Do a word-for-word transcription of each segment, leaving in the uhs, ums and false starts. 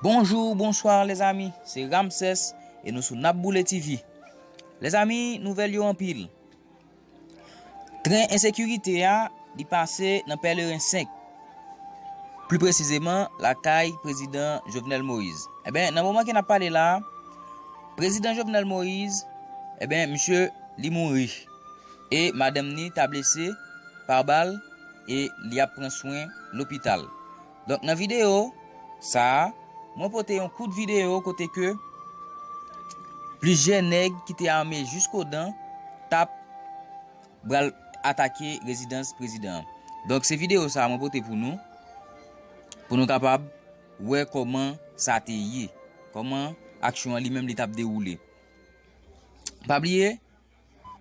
Bonjou, bonswa, lèzami. Se Ramsès e nou sou N ap Boule T V. Lèzami, nouvèl yo anpil. Tren ensekirite a, li pase nan Pèleren senk. Pli presizeman, lakay prezidan Jovenel Moïse. Eben, nan moman ke n ap pale la a, prezidan Jovenel Moïse, eben, misye, li mouri. E madanm ni ta blese pa bal e li ap pran swen lopital. Donk, nan videyo sa a, mwen pote yon kout videyo kote ke plizyè nèg ki te ame jiskodan t ap pral atake rezidans prezidan an. Donk, se videyo sa a mwen pote pou nou, pou nou kapab wè kòman sa te ye, kòman aksyon an li menm li t ap dewoule. Pa bliye,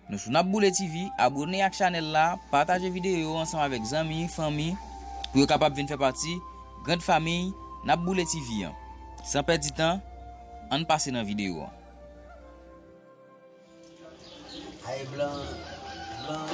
nou sou N ap Boule T V, abòne ak chanèl la, pataje videyo yo ansanm avèk zanmi, fanmi, pou yo kapab vin fè pati grand famiy N ap Boule T V an. San pèdi tan, ann pase nan videyo an. Ay, blan, blan,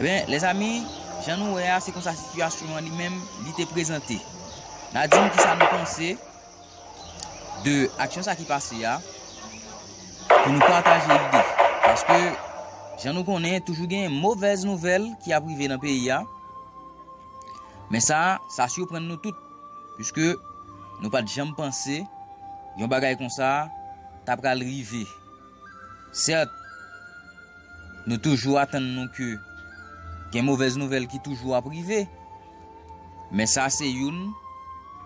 Eben, lèzami, jan nou wè a, se konsa sitiyasyon an li menm, li te prezante. N a di m kisa nou panse de aksyon sa ki pase a, pou nou pataje ide. Paske, jan nou konnen, toujou gen movèz nouvèl ki ap rive nan peyi a. Men sa, sa siprann nou tout, piske nou pa t janm panse yon bagay konsa ta pral rive. Sèt, nou toujou atann nou ke gen movèz nouvèl ki toujou ap rive. Men sa se youn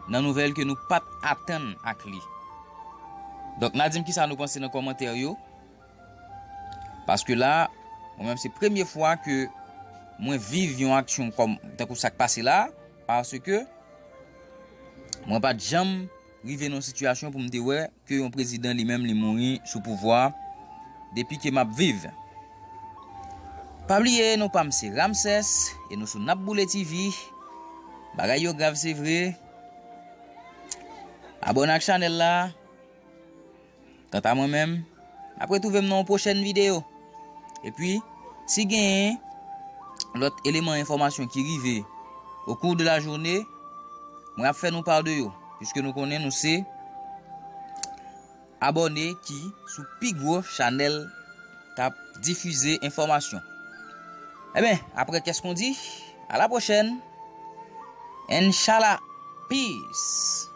nan nouvèl ke nou pa t atann ak li. Donk, n a di m kisa nou panse nan kòmantè yo. Paske la, mwen menm se premye fwa ke mwen viv yon aksyon kòm, tankou sa k pase la, paske mwen pa t janm rive nan yon sitiyasyon pou m te wè ke yon prezidan li menm li mouri sou pouvwa depi ke m ap viv. Pa bliye, non pa m se Ramsès e nou sou N ap Boule T V. Bagay yo grav se vre. Abòne ak chanèl la. Kanta mwen menm, n ap retwouve m nan yon pwochèn videyo. Epi, si genyen lòt eleman enfòmasyon ki rive au cours de la journée, mwen ap fè nou pa de yo, piske nou konnen nou se abòne ki sou pi gwo chanèl k ap difize enfòmasyon. Eben, après, qu'est-ce qu'on dit? À la prochaine. Inshallah. Peace.